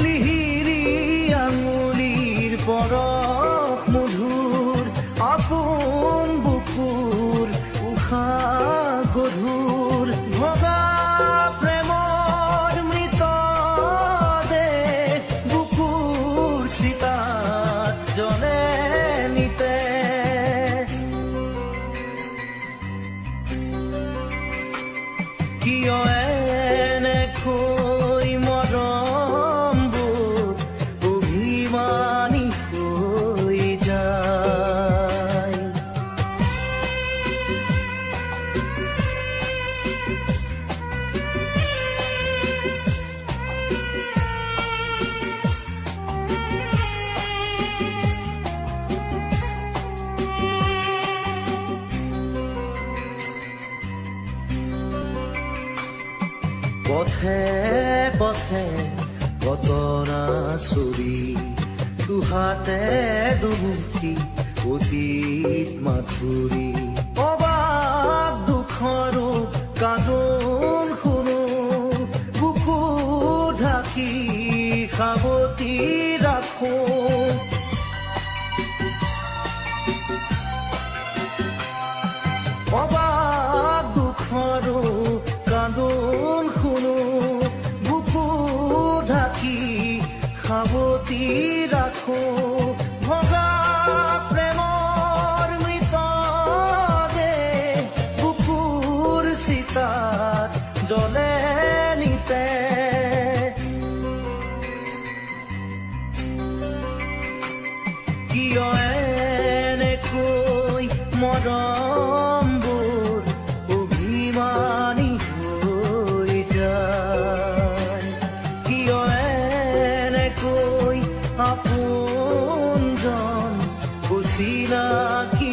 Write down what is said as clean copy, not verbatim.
লিহিৰি আঙুলিৰ পৰশ মধুৰ আপোন বুকুৰ উশাহ গধুৰ ভগা প্ৰেমৰ মৃতদেহ বুকুৰ চিতাত জ্বলে নিতে। কিয় এনেকৈ মৰমবোৰ অভিমানী হৈ যায়? পথে পথে কতনা ছবি দুহাতে দুমুঠি অতীত মাধুৰী অবাক দুখৰো কান্দোন শুনো বুকু ঢাকি সাৱটি ৰাখো। অবাক দুখৰো কান্দোন শুনো বুকু ঢাকি সাৱটি ৰাখো। ভগা প্ৰেমৰ মৃতদেহ বুকুৰ চিতাত জ্বলে নিতে। কিয় এনেকৈ মৰমবোৰ অভিমানী হৈ যায়? কিয় এনেকৈ আপোনজন অচিনাকি